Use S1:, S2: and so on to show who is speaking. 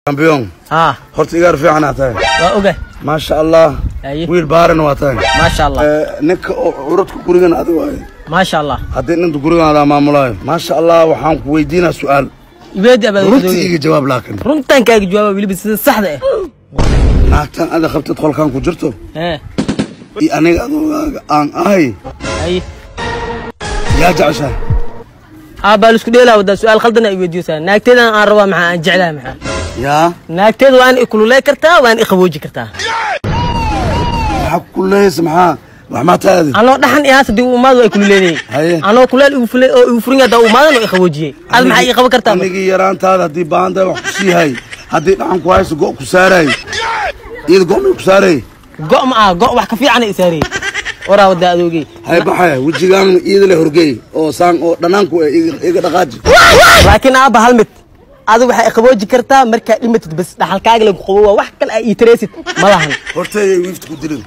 S1: Champion.
S2: Haa.
S1: Horta igaar fiican aa tahay.
S2: Waa ogahay.
S1: Maasha Allah.
S2: Haye.
S1: Wiil baaran waa tahay.
S2: Maasha Allah.
S1: Ninka oo curadka gurigan adi waaye.
S2: Maasha Allah.
S1: Haddii ninta gurigan adaa maamulaayo, maasha Allah, waxaan ku weydiinaa su-aal.
S2: Iweedi abaad.
S1: Runta iga jawaab laakin.
S2: Runtaan kaaga jawaaba, weliba sida saxda ah.
S1: Naagtan ada qabtid qolkan ku jirto
S2: ee
S1: iyo aniga adoogaaga aan ahay.
S2: Haye.
S1: Yaa jeceshahay?
S2: Aabbaa la isku dheelaa wadaa, su-aal khaldan ay weydiiyosaa. Naagteedan aan rabaa, maxaa aan jeclahay? Maxaa
S1: yaa
S2: naagteeda waan i kululey kartaa, waan i qabooji kartaa.
S1: Maxaa ku kululeysa? Maxaa wax maa taadi?
S2: Anoo dhaxan ihaas hadii uu imaado waa i kululeynayay.
S1: Haye.
S2: Anoo kuleel igu fulay oo igu furin hadaa uu imaadan oo i qaboojiyey. Ad maxaa ii qaban kartaa?
S1: Anigii yaraantaada haddii baahan tahay wax ku sii hay, haddii dhaxan ku hayso go' ku saaray, iyada go' may ku saaray?
S2: Go' ma aha, go' wax ka fiican i saarayey waraa wadaa adoogey.
S1: Hay baxaya wejigaan iyada le horgeey oo saan oo dhanaanku eh iga dhaqaaji.
S2: Laakiin aabba, hal mid adigu waxay qabooji kartaa markaa dhimatid, bas dhaxalkaaga lagu qabo, waa wax kale aa ii tareysid ma lahan.
S1: Horteeyay wiifta ku dilin.